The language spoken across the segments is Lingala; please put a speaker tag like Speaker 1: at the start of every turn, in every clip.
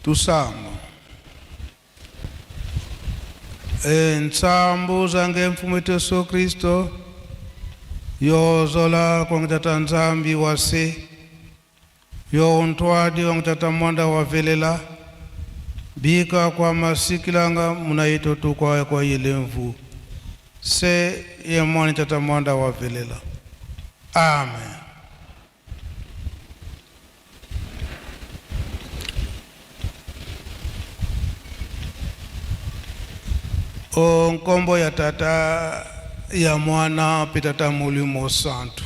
Speaker 1: Tusamba. E ntsambu zange mfumu wetu Yesu Kristo yozola kwangu tata Nzambi wase yo ntwadi wangu tata mwanda wa velela bika kwa masikilanga munaito tu kwa kwa ile mvu se ye mwani tata mwanda wa velela. Amen. O nkombo ya tata ya mwana mpe tata molimo santu.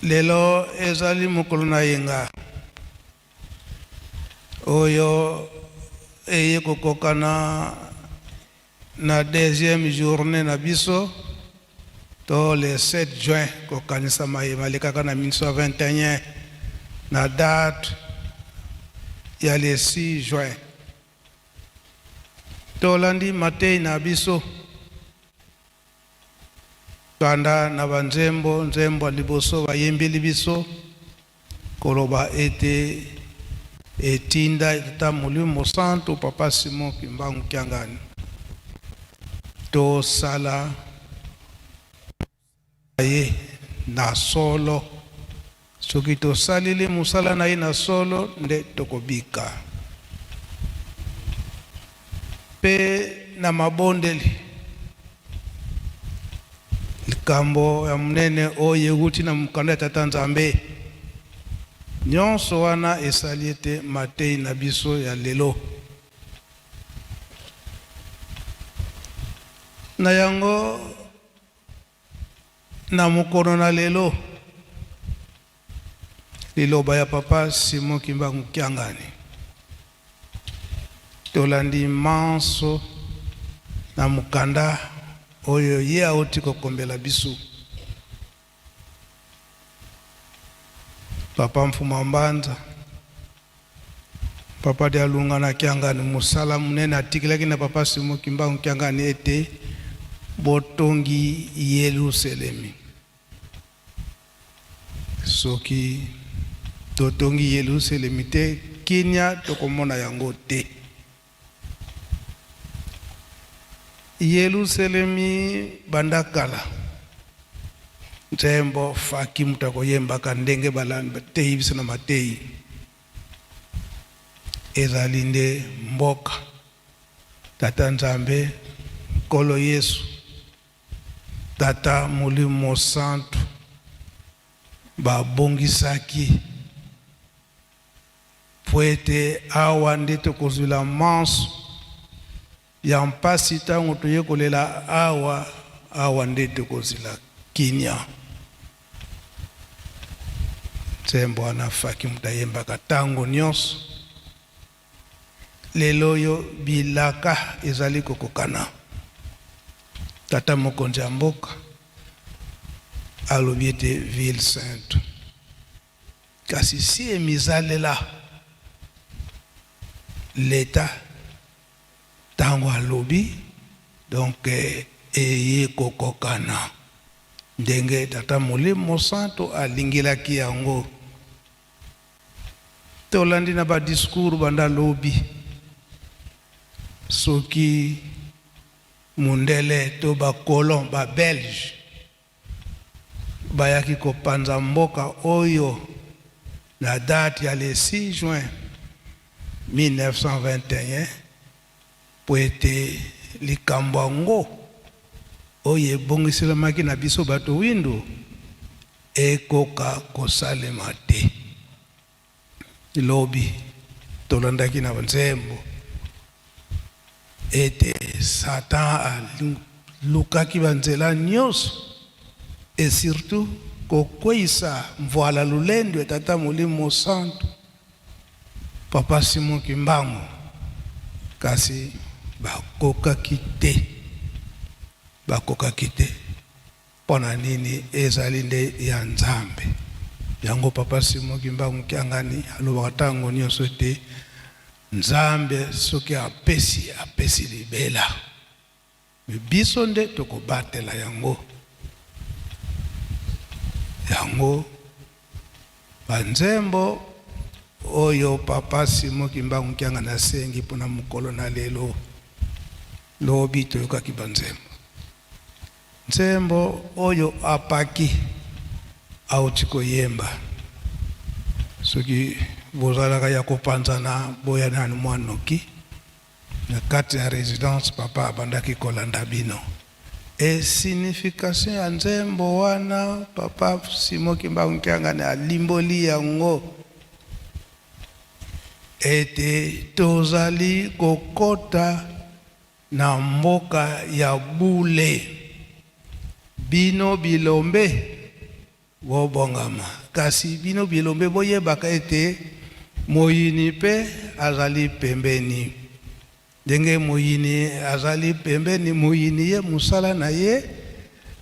Speaker 1: Lelo ezali mokolo na yenga oyo eye kokokana Na deuxième journée na biso to le 7 juin kokanisa maye malekaka na 1921 na date ya le 6 juin tolandi mateyi na biso banda na banzembo nzembo ya liboso bayembeli biso Koloba ete etinda Tata Molimo Mosantu Papa Simon Kimbangu Kiangani tosala ye na solo. Soki tosaleli mosala na ye na solo nde tokobika. Mpe na mabondeli Likambo ya monene oyo euti na mokanda ya Tata Nzambe. Nyonso wana esali ete mateyi na biso ya lelo. Na yango, na mokolo na lelo, liloba ya Papa Simon Kimbangu Kiangani, tolandi manso na mokanda oyo ye auti kokombela biso. Papa Mfuma Mbanza, Papa Dialungana Kiangani, mosala monene atikelaki na Papa Simon Kimbangu Kiangani ete botongi Yelusalemi. Soki totongi Yelusalemi te, kimia tokomona yango te. Yelusalemi banda kala, nzembo faki moto akoyembaka ndenge bateyi biso na mateyi, ezali nde mboka Tata Nzambe, Nkolo Yesu, Tata Molimo Mosantu babongisaki mpo ete awa nde tokozwila manso ya mpasi ntango toye kolela awa, awa nde tokozwila kimia. Nzembo wana faki moto ayembaka ntango nyonso. Lelo oyo bilaka ezali kokokana. Tata mokonzi ya mboka alobi ete ville sainte. Kasi si emizalela l'etat tango alobi donc eye kokokana ndenge tata molimo mosantu alingelaki yango. Tolandi na ba discours banda lobi soki mundele to ba colon ba belge Bayaki kopanza mboka oyo na date ya le 6 juin 1921 mpo ete likambo yango oyo ebongiselamaki na biso bato windo ekoka kosalema te. Lobi tolandaki na nzembo ete Satan alukaki ba nzela nionso et surtout kokweyisa mvuala lulendo ya Tata Molimo Mosantu Papa Simon Kimbangu, kasi bakokaki te, bakokaki te. Pona nini ezali nde ya Nzambe. Yango papa Simon Kimbangu Kiangani alobaka tango nionso ete Nzambe soki apesi apesi libela. Mais biso nde tokobatela yango. Yango ba nzembo oyo Papa Simon Kimbangu Kiangani asengi mpo na mokolo na lelo. Lobi toyokaki banzembo. Nzembo oyo apaki auti koyemba. Soki bozalaka ya kopanzana, boya nanu mwa noki. Na kati ya residence papa abandaki kolanda bino. Et signification ya nzembo wana papa Simon Kimbangu Kiangani alimboli yango ete tozali kokota na mboka ya bule. Bino bilombe Bobongama. Kasi bino bilombe, boyebaka ete moyini mpe azali pembeni. Ndenge moyini azali pembeni, moyini ye mosala na ye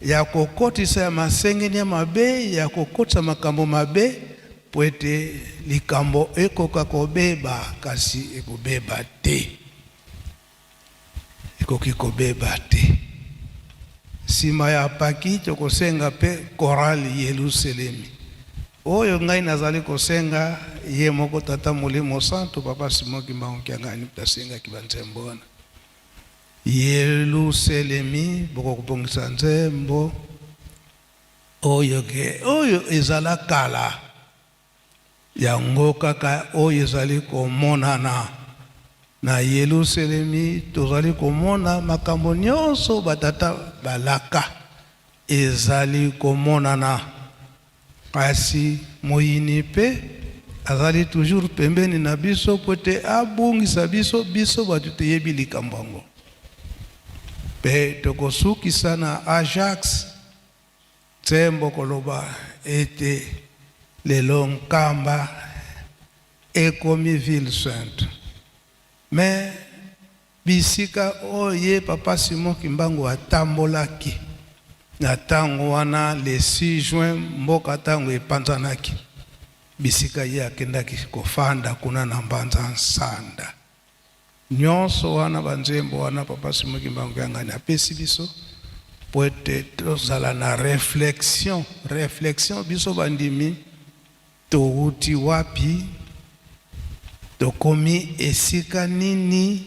Speaker 1: ya kokotisa ya masengenia mabe, ya kokotisa makambo mabe, mpo ete likambo ekoka kobeba, kasi ekobeba te. Ekoki kobeba te. Sima ya Paki, tokosenga mpe Chorale Yeluselemi. Oyo ngai nazali kosenga, ye moko Tata Molimo Santu, Papa Simon Kimbangu Kiangani moto asengaki ba nzembo wana. Yeluselemi, bokokobongisa nzembo oyo ke oyo ezala kala. Yango kaka oyo ezali komonana na Yeluselemi, tozali komona makambo nyonso batata balaka ezali komonana. Kasi moyini mpe azali toujours pembeni na biso mpo ete abungisa biso, biso bato toyebi likambo yango. Mpe tokosukisa na Ajax. Nzembo koloba ete lelo Nkamba ekomi ville sainte mais bisika oyo ye papa Simon Kimbangu atambolaki na tango wana le 6 juin mboka tango epanzanaki bisika ye akendaki kofanda kuna na Mbanza Nsanda. Nionso wana ba nzembo wana papa Simon Kimbangu Kiangani apesi biso po ete tozala na reflexion, reflexion biso bandimi towuti wapi, tokomi esika nini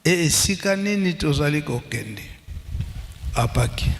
Speaker 1: et esika nini tozali kokende. Apaki.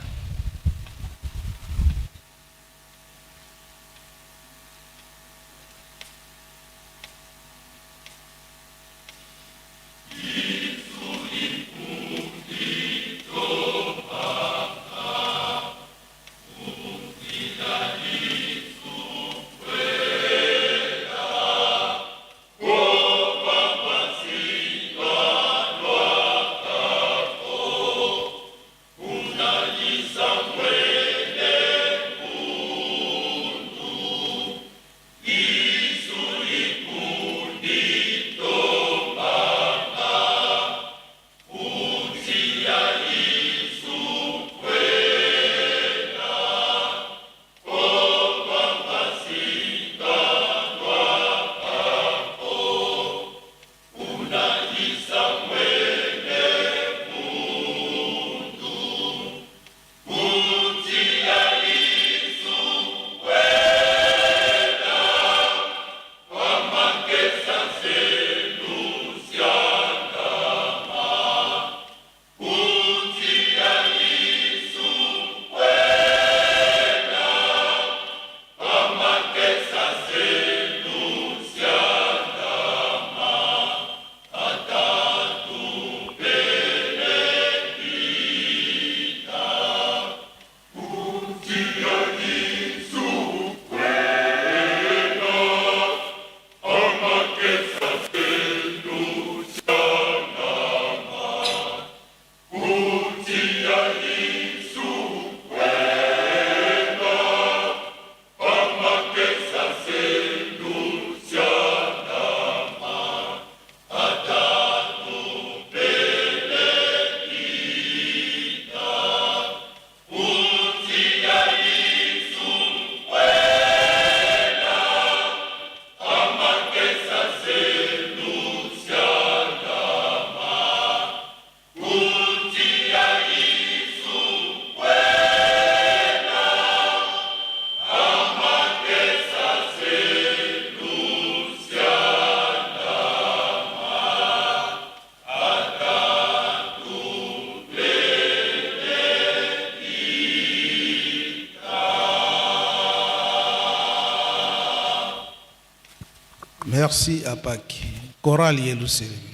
Speaker 1: Merci à Pâques. Chorale Yerusalem.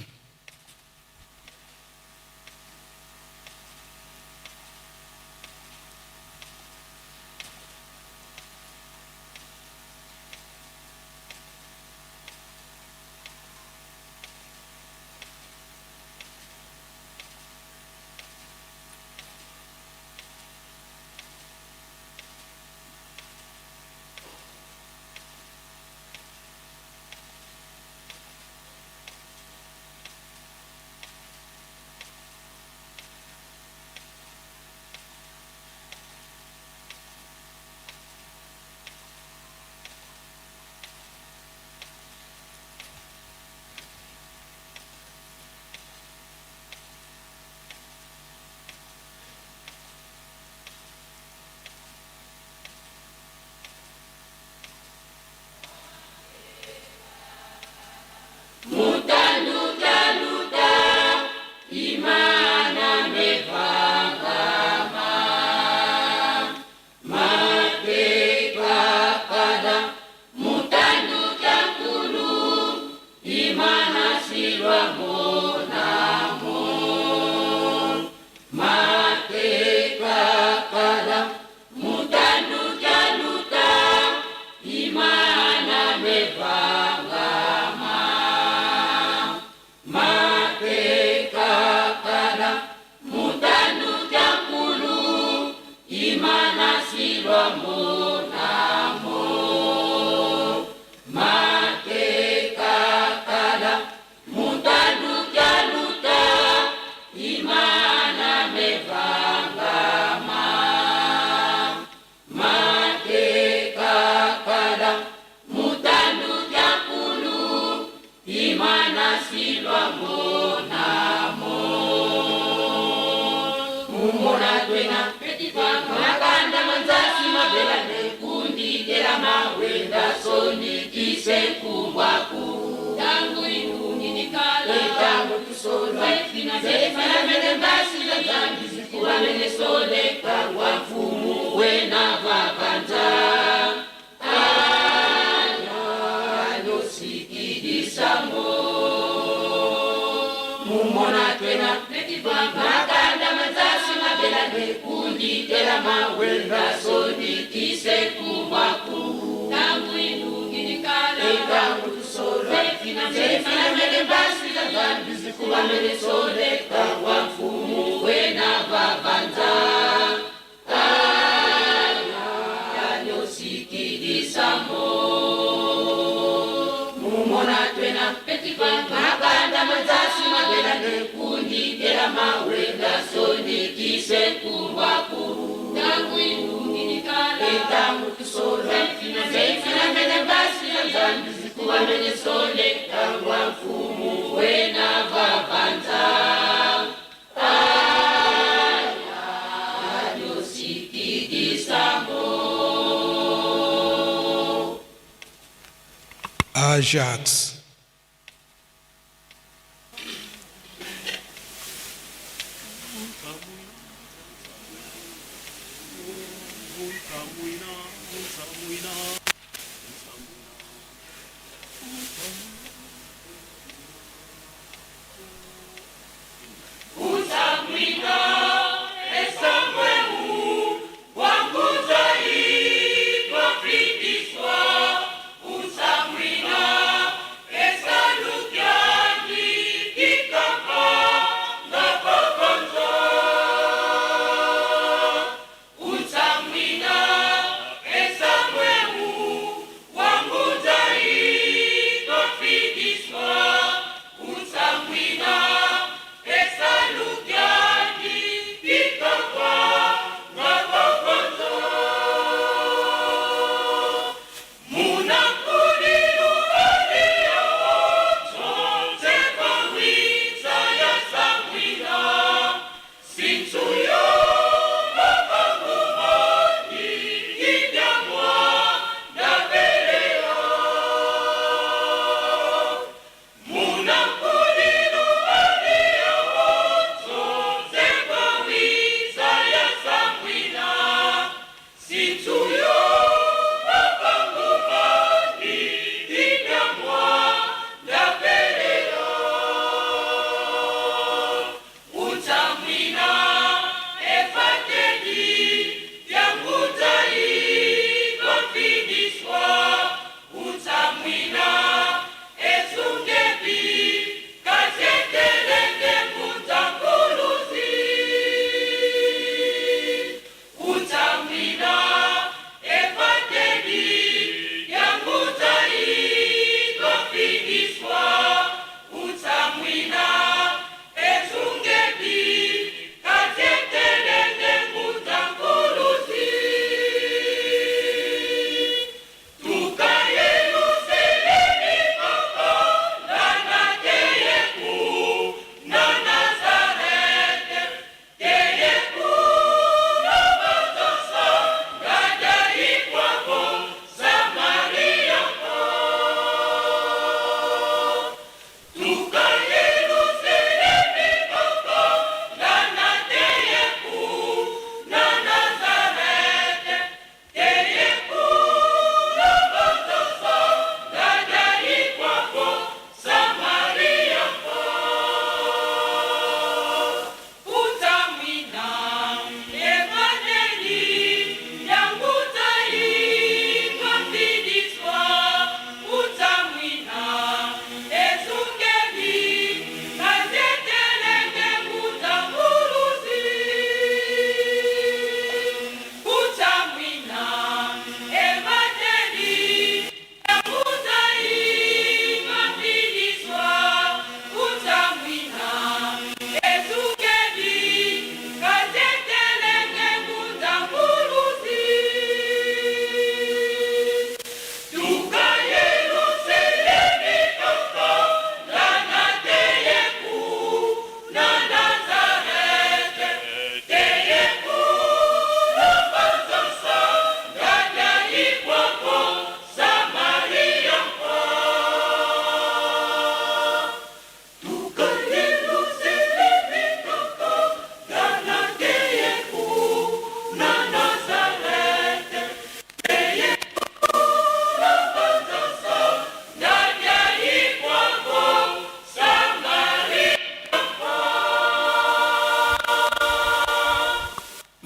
Speaker 1: Ajax.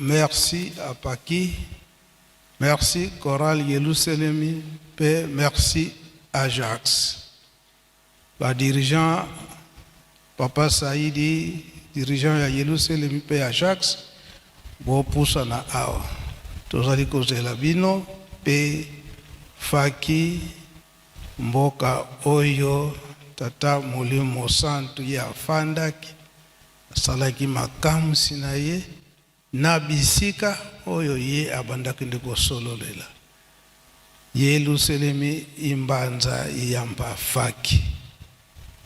Speaker 1: Merci Apaki, merci Chorale Yelusalemi mpe merci Ajax. Ba dirigeants Papa Saidi, dirigeant ya Yelusalemi mpe Ajax, bopusana awa. Tozali kozela bino mpe Faki mboka oyo Tata Molimo Mosantu ye afandaki, asalaki makamwisi na ye na bisika oyo ye abandaki nde kosololela. Yeluselemi imbanza iyamba Faki.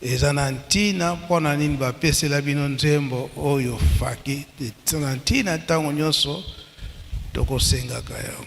Speaker 1: Eza na ntina mpo na nini bapesela bino nzembo oyo Faki. Eza na ntina ntango nyonso tokosengaka yango.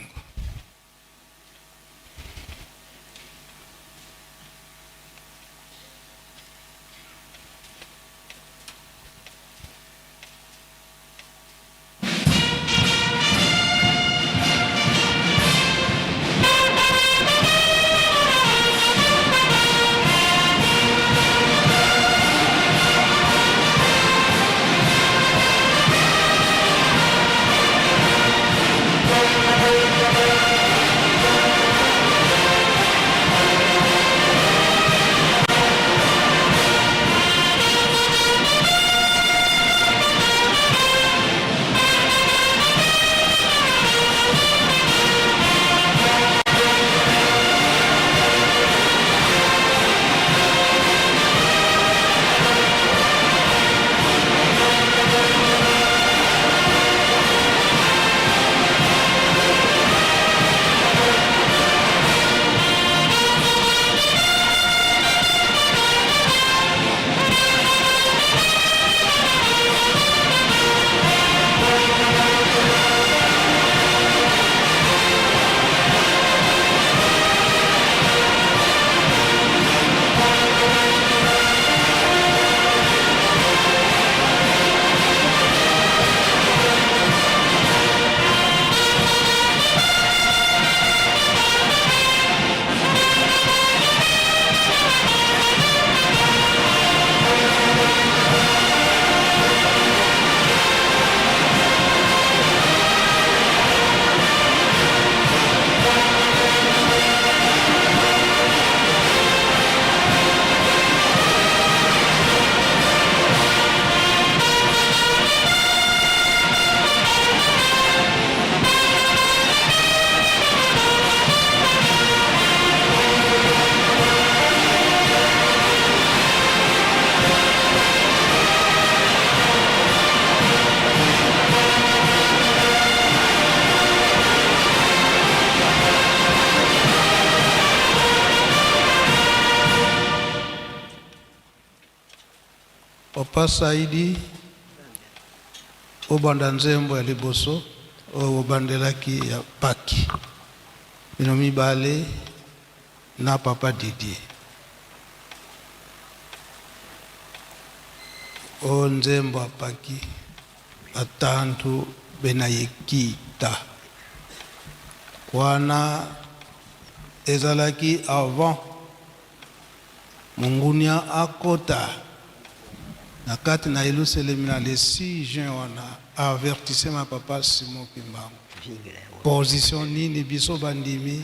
Speaker 1: Papa Saidi, obanda nzembo ya liboso oyo obandelaki ya Paki bino mibale na Papa Didier. Oyo nzembo ya Paki batantu bena yekita wana ezalaki avant Mongunia akota na kati na Yelusalemi na le 6 juin wana avertissement ya papa Simon Kimbangu. Position nini biso bandimi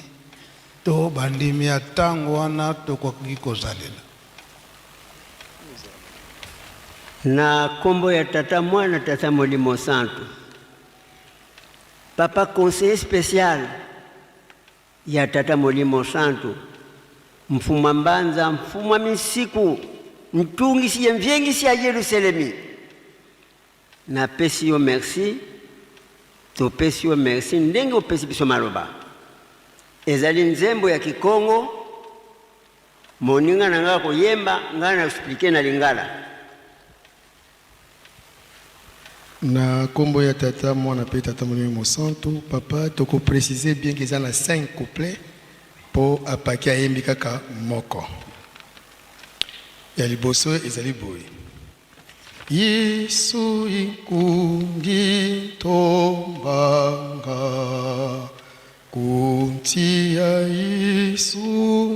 Speaker 1: to bandimi ya tango wana tokoki kozalela?
Speaker 2: Na kombo ya Tata Mwana Tata Molimo Santu. Papa conseiller special Ya Tata Molimo Santu, Mfumwa Mbanza, Mfumwa Minsiku, Ntungisi ye Mviengisi ya Yeluselemi, napesi yo merci, topesi yo merci ndenge opesi biso maloba. Ezali nzembo ya Kikongo, moninga na ngai akoyemba, ngai na expliquer na Lingala.
Speaker 3: Na kombo ya Tata, Mwana pe Tata Molimo Mosantu, papa toko preciser bien que eza na 5 couplets po apaki ayembi kaka moko. Ya liboso ezali boye. Yesu inkundi ntombanga kuntia Yesu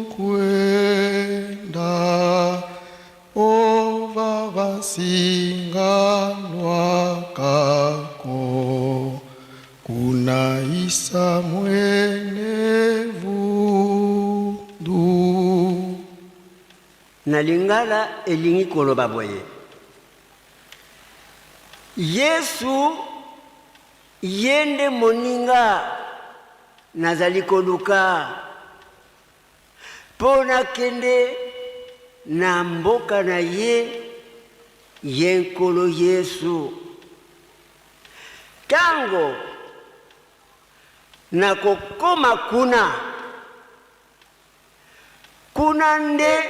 Speaker 3: nkwenda Ova vasinga lwakako
Speaker 2: Na lingala elingi koloba boye, Yesu ye nde moninga nazali koluka mpo nakende na mboka na ye, ye Nkolo Yesu. Ntango nakokoma kuna, Kuna nde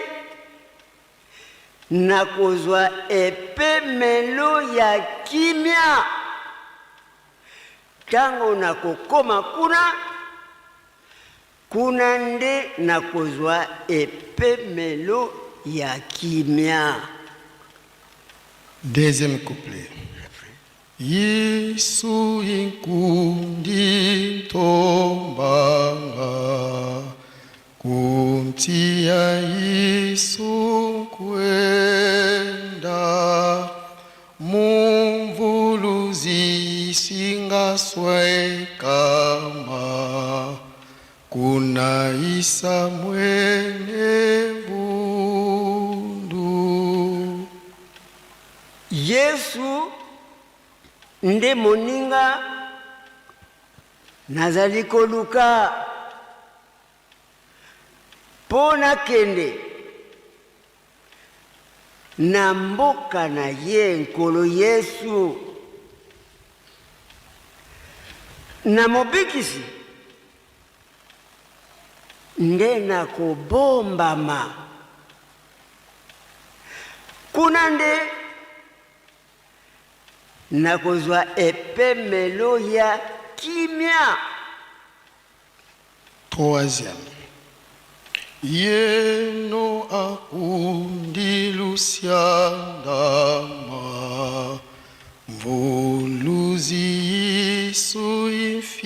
Speaker 2: nakozwa epemelo ya kimia. Ntango nakokoma kuna, kuna nde nakozwa epemelo ya kimia.
Speaker 3: Deuxième couplet. Yesu inkundi ntombanga kuntia Yesu kwenda mumvuluzi singaswekama kuna isa mwene bundu.
Speaker 2: Yesu nde moninga nazali koluka mpo nakende na mboka na ye Nkolo Yesu, na Mobikisi nde nakobombama. Kuna nde nakozwa epemelo ya kimia.
Speaker 3: Troisième. Yeno akundi lusiandama mvuluzi Yesu imfidi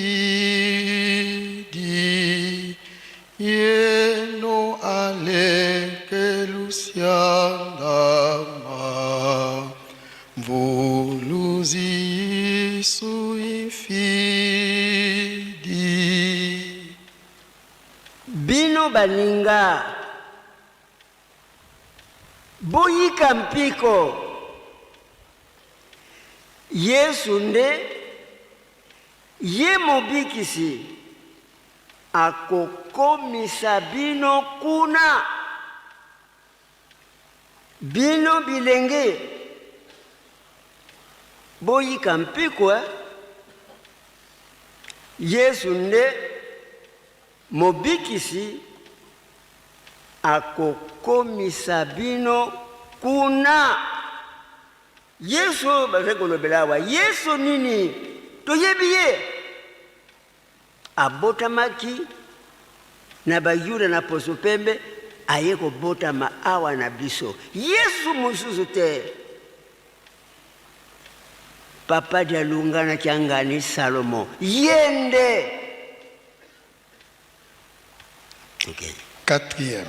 Speaker 3: Yeno aleke lusiandama mvuluzi Yesu imfidi.
Speaker 2: Bino baninga, boyika mpiko. Yesu nde ye Mobikisi. Akokomisa bino kuna. Bino bilenge, boyika mpiko eh. Yesu nde Mobikisi, akokomisa bino kuna. Yesu oyo bazali kolobela awa, Yesu nini? Toyebi ye. Abotamaki na Bayuda na poso pembe, aye kobotama awa na biso. Yesu mosusu te. Papa Dialungana Kiangani Salomo, ye nde. Okay.
Speaker 3: Quatrième.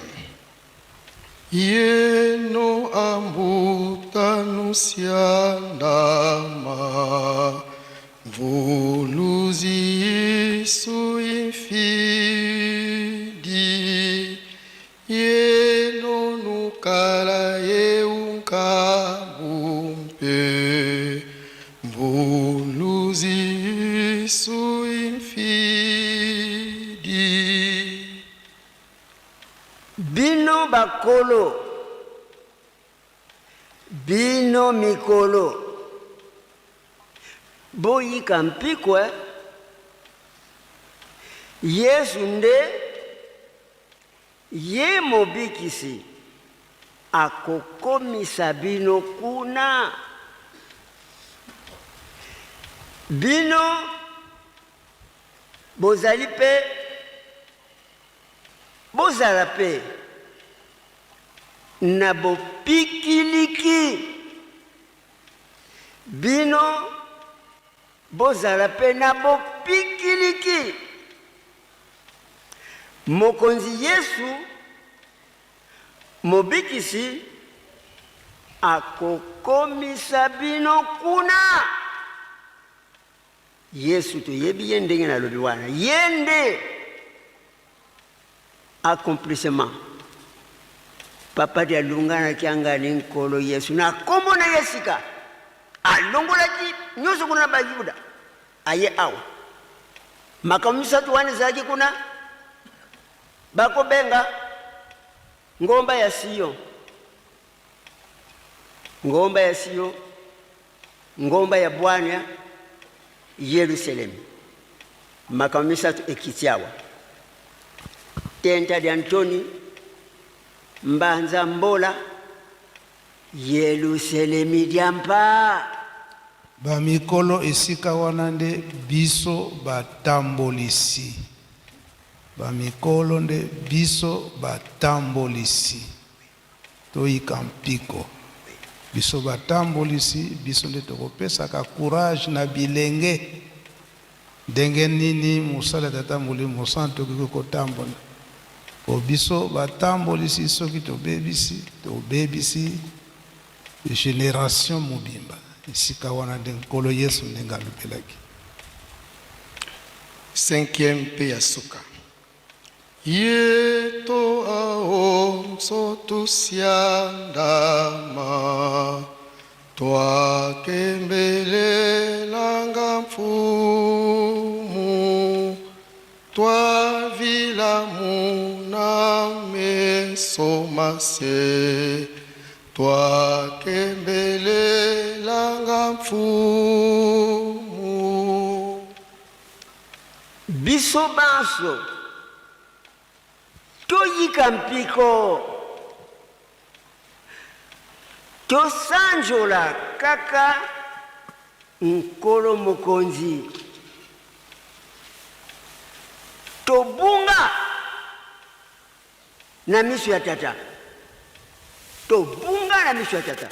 Speaker 3: Yeno ambuta nusiandama mvuluzi Yesu imfidi yeno nukala yeunka bumpe mvuluzi Yesu imfidi.
Speaker 2: Bino bakolo, bino mikolo, boyika mpiko eh. Yesu nde ye Mobikisi, akokomisa bino kuna. Bino bozali mpe Bozala mpe na bopikiliki. Bino bozala mpe na bopikiliki. Mokonzi Yesu, Mobikisi, akokomisa bino kuna. Yesu toyebi ye ndenge nalobi wana, ye nde accomplissement. Papa Dialungana Kiangani Nkolo Yesu na nkombo na ye sika alongolaki nyonso kuna na Bayuda aye awa. Makambo misato wana ezalaki kuna, bakobenga ngomba ya Sion, ngomba ya Sion, ngomba ya bwania, Yelusalemi. Makambo misato ekiti awa. Tenta dia Ntoni, Mbanza Mbola, Yelusalemi dia mpa.
Speaker 1: Bamikolo esika wana nde biso batambolisi. Bamikolo nde biso batambolisi. Toyika mpiko. Biso batambolisi, biso nde tokopesaka courage na bilenge. Ndenge nini mosala ya Tata Molimo Santu ekoki kotambola? Po biso batambolisi soki tobebisi, tobebisi generation mobimba. Esika wana nde Nkolo Yesu ndenge alobelaki.
Speaker 3: Cinquième mpe ya suka. Ye to ao nsotu siandama Twakembelelanga Mfumu Twavilamu na meso mase Twakembelelanga Mfumu.
Speaker 2: Biso banso toyika mpiko, tosanjola kaka Nkolo Mokonzi, tobunga na miso ya Tata, tobunga na miso ya Tata,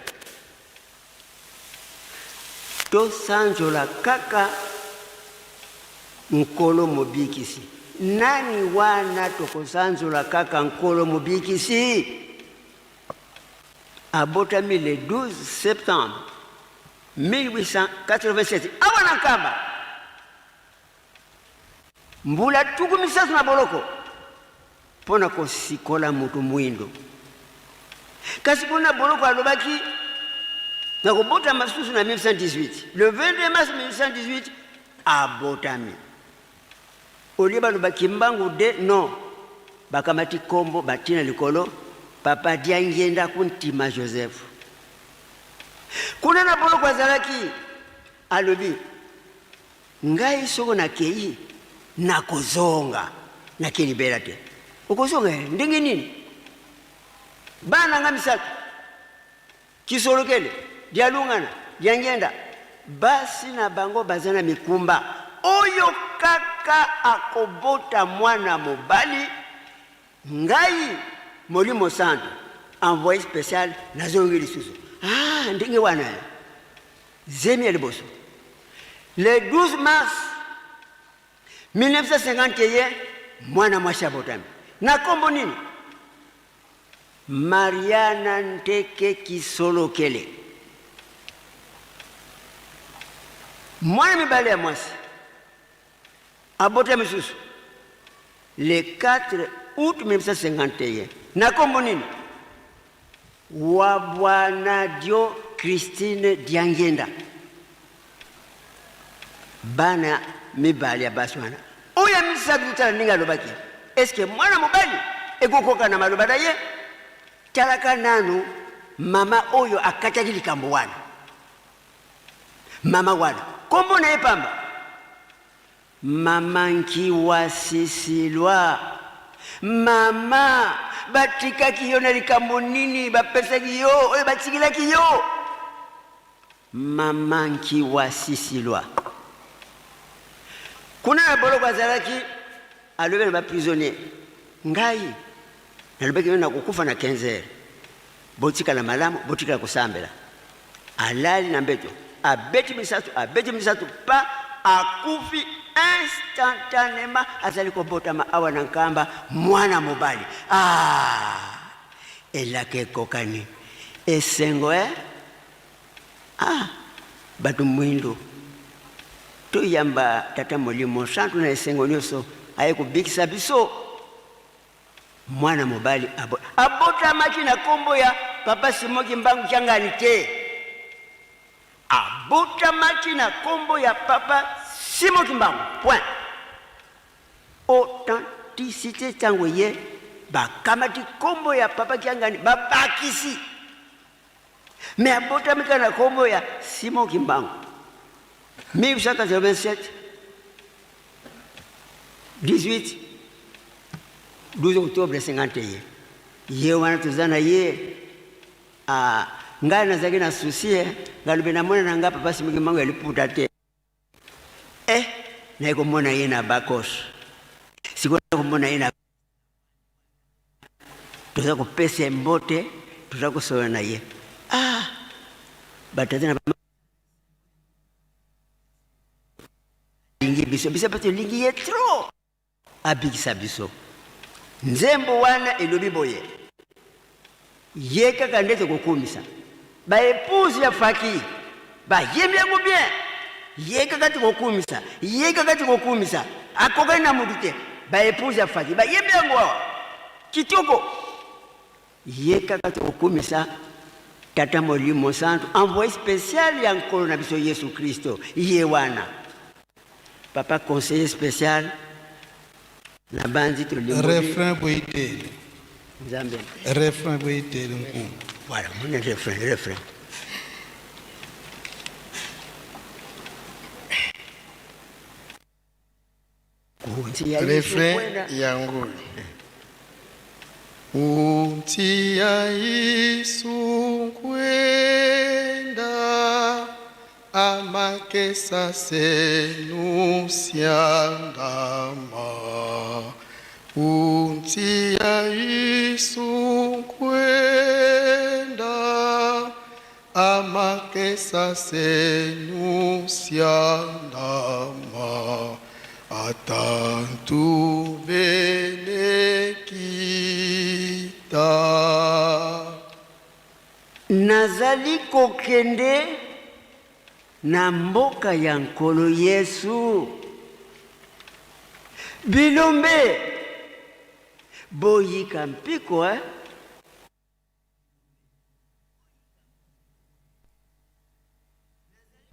Speaker 2: tosanzola kaka Nkolo Mobikisi. Nani wana tokosanzola kaka Nkolo Mobikisi? Abotami le 12 septembre 1887 awa na Nkamba. Mbula 30 na boloko mpo na kosikola moto mwindo. Kasi kuna na boloko alobaki, Nakobotama susu na 1918. Le 22 mars 1918 abotami. Olie baloba Kimbangu de non, bakamati kombo batie na likolo Papa Diangienda Kuntima Joseph. Kuna na boloko azalaki, alobi, Ngai soko nakei, nakozonga. Nakei libela te. Okozonga ndenge nini? Bana na ngai misato, Kisolokele, Dialungana, Diangienda, basi na bango baza na mikumba. Oyo kaka akobota mwana mobali, ngai Molimo Santu, envoye special, nazongi lisusu. Ah, ndenge wana zemi ya liboso. Le 12 mars 1951, mwana mwasi abotami na kombo nini? Mariana Nteke Kisolokele. Mwana mibale ya mwasi abotami susu le 4 août 1951 na kombo nini? Wabwanadio Christine Diangienda. Bana mibale ya basi wana, oyo ya misato, totala ndenge alobaki. Eske mwana mobali ekokoka na maloba na ye? Talaka nanu mama oyo akataki likambo wana. Mama wana kombo na ye pamba Mama Nkiwa Sisilwa, mama batikaki yo na likambo nini? Bapesaki yo oyo batikilaki yo? Mama Nkiwa Sisilwa kuna na boloko azalaki, alobi na ba prisonnier, ngai nalobaki no nakokufa na 15 heures, botikala malamu, botikala kosambela. Alali na mbeto, abeti misato, abeti misato pa akufi instantanement. Azali kobotama awa na Nkamba mwana mobali. Ah, elaka ekokani, esengo eh? Ah, bato mwindo, toyamba Tata Molimo Santu na esengo nyonso, aye kobikisa biso. Mwana mobali abo, abotamaki na kombo ya Papa Simon Kimbangu Kiangani te. Abotamaki na kombo ya Papa Simon Kimbangu. Point. Authenticité tango ye bakamati kombo ya Papa Kiangani babakisi. Mais abotami kaka na kombo ya Simon Kimbangu. 1887 18 12 octobre 51 ye wana toza na ye. Ah, ngai nazalaki na souci eh, ngalobi namona na ngai Papa Simon Kimbangu ya liputa te. Eh, naye komona ye na bakos, sikoyo komona ye na toza kopesa ye mbote, toza kosolola na ye. Ah, batata na lingi biso, biso mpe tolingi ye trop, abikisa biso. Nzembo wana elobi boye, ye kaka nde tokokumisa. Ba epouse ya Faki bayembi yango bien, ye kaka tokokumisa, ye kaka tokokumisa, akokani na mutu te. Ba epouse ya Faki bayembi yango awa kitoko, ye kaka tokokumisa. Tata Molimo Santu, envoyé spécial ya Nkolo na biso Yesu Kristo, ye wana papa conseiller spécial na banzi tolimboli.
Speaker 1: Refrain boyitele.
Speaker 2: Nzambe.
Speaker 1: Refrain boyitele nkumu.
Speaker 2: Voilà, mona refrain, refrain.
Speaker 3: Refrain yango oyo. Unti ya Yesu nkwenda amakesa senusiangama. Unti ya Yesu nkwenda amakesa senusiangama. Atantu benekita.
Speaker 2: Nazali kokende na mboka ya Nkolo Yesu. Bilombe, boyika mpiko eh.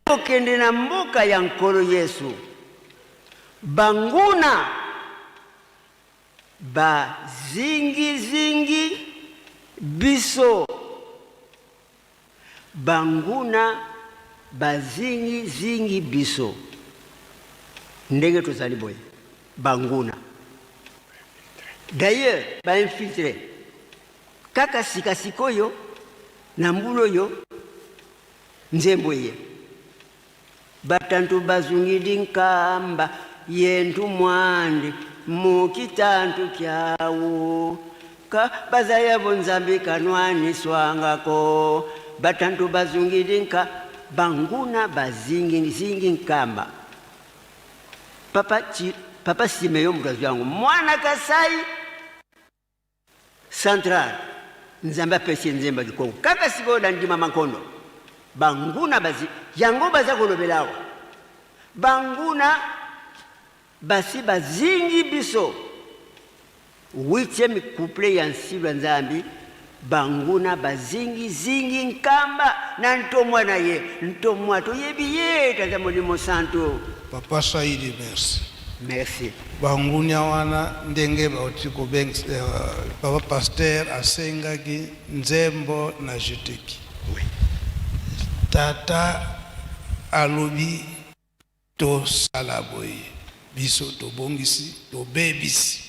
Speaker 2: Kokende na mboka ya Nkolo Yesu. Banguna bazingizingi biso, banguna bazingizingi biso ndenge tozali boye, banguna d'ailleurs bainfiltre kaka sika sikoyo na mbula oyo. Nzembo eye batantu bazungidi nkamba yentu mwandi mukitantu kyawu ka bazayabo Nzambi kanwani swangako batantu bazungidi nka banguna bazingi zingi nkamba. Papa, Papa Simeon moto azwi yango mwana Kasai Central. Nzambe apesi ye nzembo ya kikongo kaka sikoyo na ndima mankondo banguna bazi yango baza kolobela awa banguna basi bazingi biso. Huitième couplet ya Nsilwa Nzambi, banguna bazingi zingi nkamba na ntomwa na ye ntomwa toyebi ye Tata Molimo Santu.
Speaker 1: Papa Saidi merci.
Speaker 2: Merci.
Speaker 1: Bangunia wana ndenge bauti kobengisa papa pasteur asengaki nzembo na jeteki.
Speaker 2: Oui.
Speaker 1: Tata alobi tosala boye, biso tobongisi tobebisi.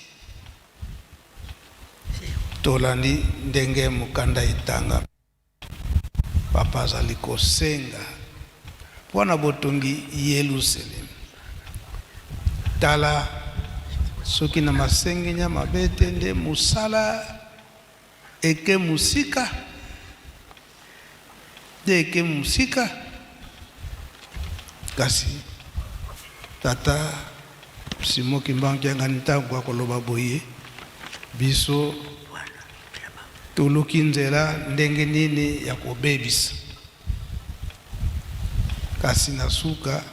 Speaker 1: Tolandi ndenge mokanda etanga. Papa azali kosenga mpo na botongi Yelusaleme. Tala, soki na masenginya mabe te nde mosala eke mosika, nde eke mosika. Kasi Tata Simon Kimbangu Kiangani ntango akoloba boye, biso toluki nzela ndenge nini ya kobebisa, kasi na suka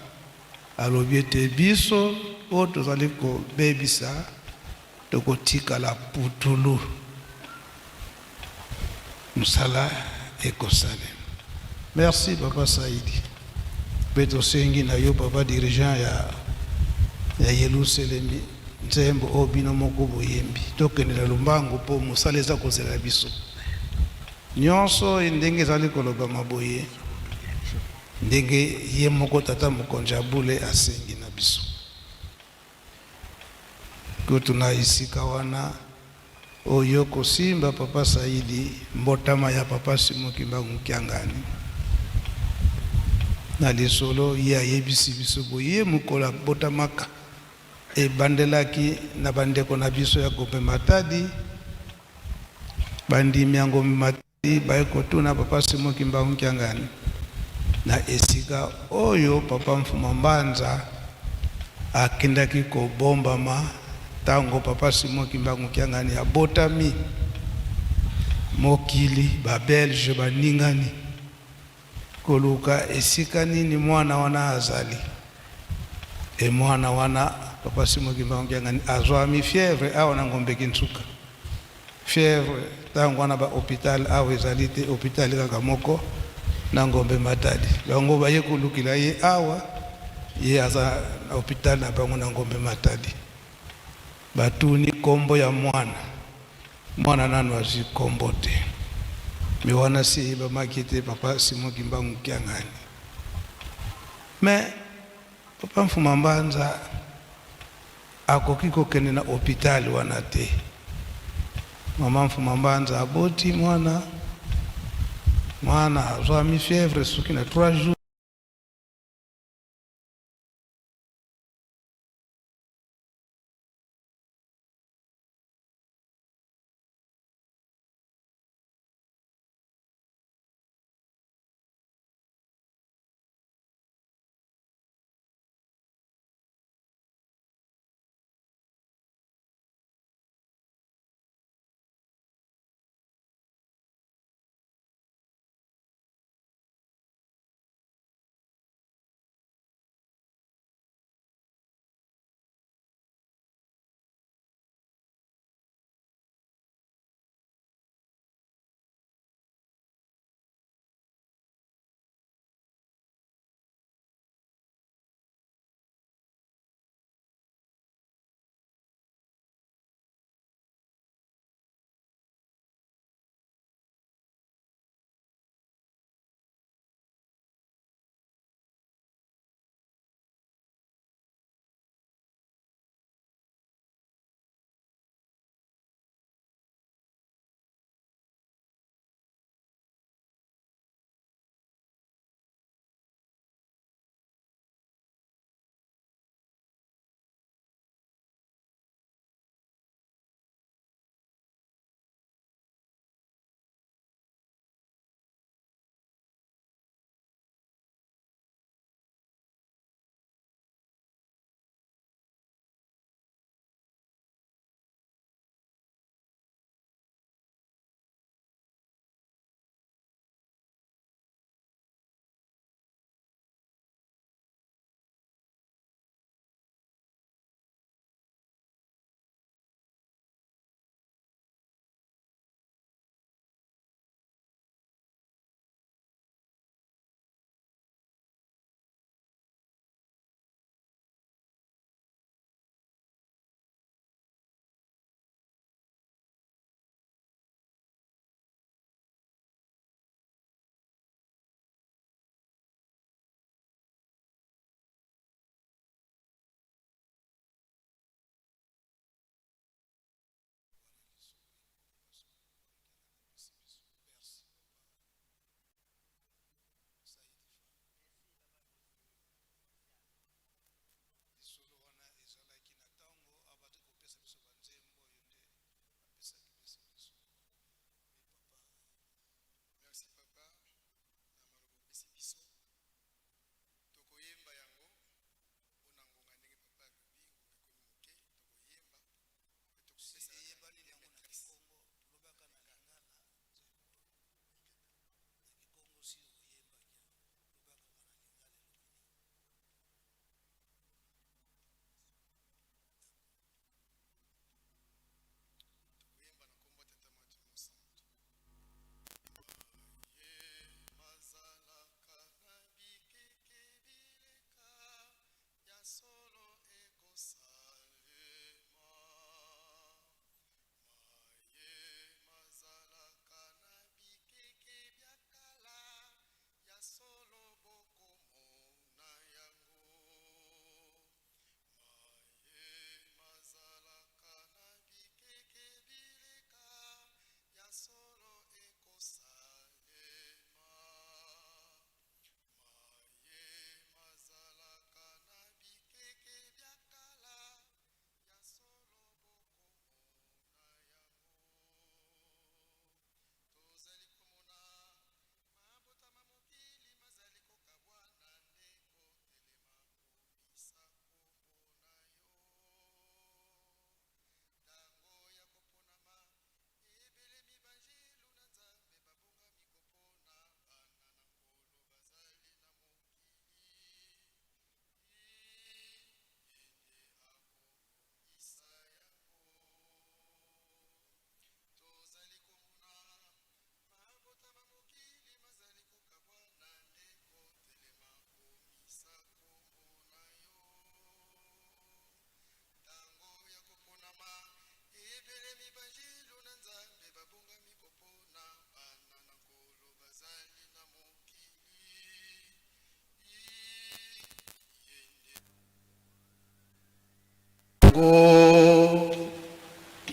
Speaker 1: alobi ete biso oyo tozali kobebisa. Tokotikala putulu, mosala ekosalema. Merci papa Saidi. Mpe tosengi na yo papa dirigeant ya Yelusalemi, nzembo oyo bino moko boyembi, tokende na lombango mpo mosala eza kozela biso nyonso. Ndenge ezali kolobama boye, ndenge ye moko tata mokonzi ya bule asengi na biso, kutu na esika wana oyo kosimba papa Saidi, mbotama ya papa Simon Kimbangu Kiangani. Na lisolo ye ayebisi biso boye, ye mokolo abotamaka ebandelaki na bandeko na biso ya Gombe Matadi. Bandimi ya Gombe Matadi baye kotuna papa Simon Kimbangu Kiangani na esika oyo papa Mfuma Mbanza akendaki kobombama ntango papa Simon Kimbangu Kiangani abotami. Mokili babelge baningani koluka esika nini mwana wana azali. E mwana wana papa Simon Kimbangu Kiangani azwami fièvre awa na Ngombe Kinsuka. Fièvre ntango wana, bahôpital awa ezali te, hôpital kaka moko na Ngombe Matadi. Bango baye kolukila ye awa, ye aza na hôpital na bango na Ngombe Matadi. Batuni nkombo ya mwana, mwana nano azwi nkombo te. Me wana si eyebamaki te papa Simon Kimbangu Kiangani. Me papa Mfuma Mbanza akoki kokende na hôpital wana te. Mama Mfuma Mbanza aboti mwana, mwana azwami fièvre soki na 3 jours.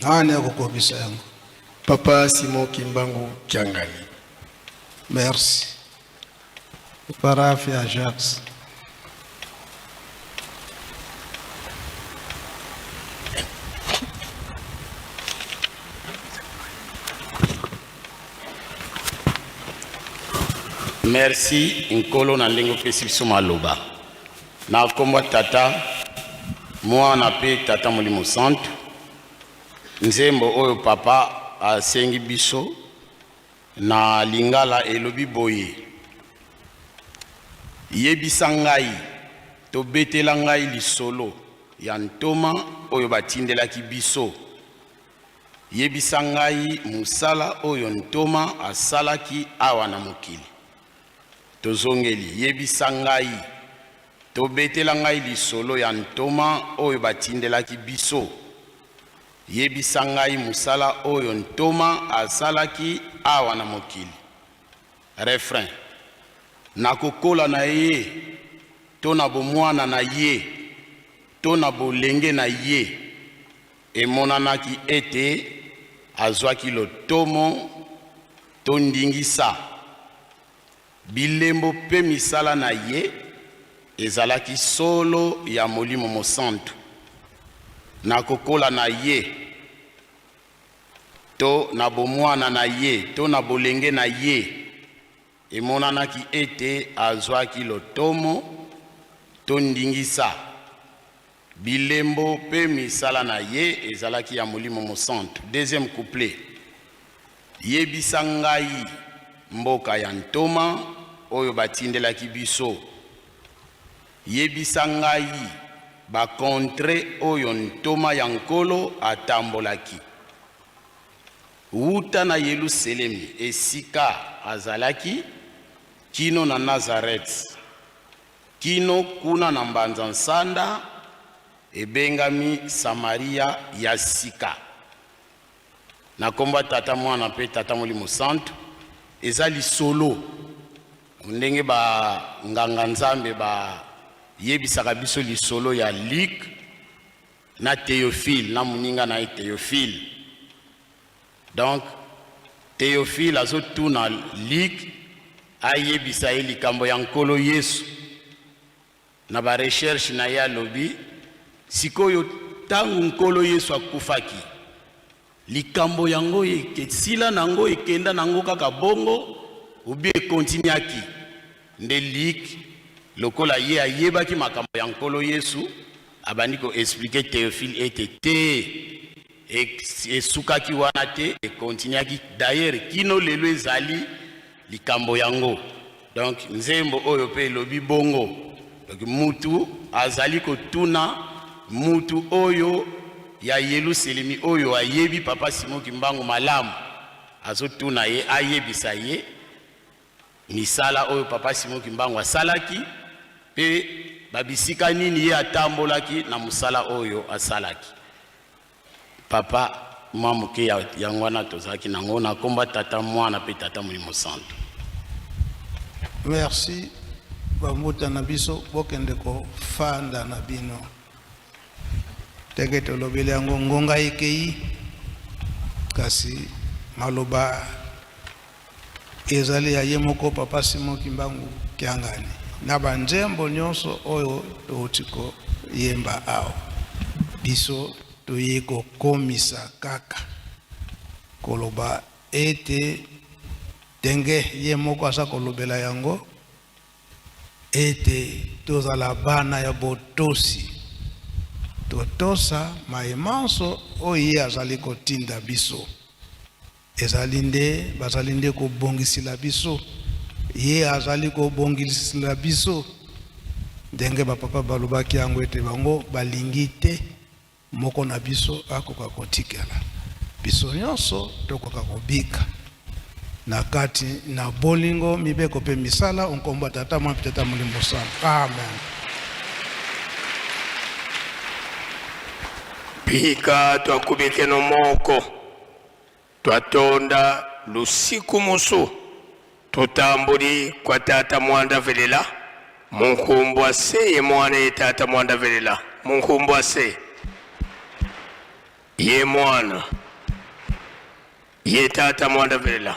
Speaker 1: Nani akokokisa yango?
Speaker 3: Papa Simon Kimbangu Kiangani.
Speaker 1: Merci. Parafe ya Jacques.
Speaker 4: Merci Nkolo na ndenge opesi biso maloba. Na nkombo ya Tata, Mwana mpe Tata Molimo Santu, nzembo oyo papa asengi biso na lingala elobi boye: Yebisa ngai to betela ngai lisolo ya ntoma oyo batindelaki biso. Yebisa ngai mosala oyo ntoma asalaki awa na mokili. Tozongeli, Yebisa ngai to betela ngai lisolo ya ntoma oyo batindelaki biso. Yebisa ngai mosala oyo ntoma asalaki awa na mokili. Refrain. Na kokola na ye, to na bomwana na ye, to na bolenge na ye, emonanaki ete azwaki lotomo to ndingisa. Bilembo mpe misala na ye ezalaki solo ya Molimo Mosantu. Na kokola na ye, to na bomwana na ye, to na bolenge na ye, emonanaki ete azwaki lotomo to ndingisa. Bilembo mpe misala na ye ezalaki ya Molimo Mosantu. Deuxième couplet. Yebisa ngai mboka ya ntoma oyo batindelaki biso. Yebisa ngai ba contree oyo ntoma ya Nkolo atambolaki. Wuta na Yeluselemi esika azalaki kino na Nazareth. Kino kuna na mbanza nsanda ebengami Samaria ya sika. Na kombo ya Tata, Mwana mpe Tata Molimo Santu, eza lisolo ndenge ba nganga Nzambe ba yebisaka biso lisolo ya Luc na Theophile na moninga na ye Theophile. Donc Theophile azotuna Luc ayebisa ye likambo ya Nkolo Yesu. Na ba recherche na ye alobi sikoyo ntango Nkolo Yesu akufaki, likambo yango esila nango ekenda nango kaka bongo ou bien ekontinuaki? Nde Luc lokola ye ayebaki makambo ya Nkolo Yesu abandi ko expliquer Theophile ete te, esukaki wana te, ekontinuaki d'ailleurs kino lelo ezali likambo yango. Donc nzembo oyo pe elobi bongo. Donc mutu azali kotuna mutu oyo ya Yeluselemi oyo ayebi Papa Simon Kimbangu malamu, azotuna ye ayebisa ye misala oyo Papa Simon Kimbangu asalaki pe ba bisika nini ye atambolaki na mosala oyo asalaki. Papa, mwa moke ya yango wana tozalaki nango na kombo ya Tata, Mwana pe Tata Molimo Santu.
Speaker 1: Merci ba mbuta na biso bokende kofanda na bino ndenge tolobeli yango ngonga ekei kasi maloba Ezali ya ye moko Papa Simon Kimbangu Kiangani na ba nzembo nionso oyo towuti ko yemba awa. Biso toye ko komisa kaka koloba ete ndenge ye moko aza kolobela yango ete tozala bana ya botosi, totosa maye manso oyo ye azali kotinda biso. Ezali nde, bazali nde kobongisila biso. Ye azali kobongisila biso. Ndenge ba papa balobaki yango ete bango balingi te moko na biso akoka kotikala. Biso nyonso tokoka kobika na kati na bolingo, mibeko mpe misala, o nkombo ya Tata, Mwana mpe Tata Molimo Santu. Amen.
Speaker 5: Bika twakubikeno moko Twatonda lusiku musu tutambuli kwa tata mwanda velela munkumbwa se ye mwana ye tata mwanda velela munkumbwa se. Ye mwana, ye tata mwanda velela.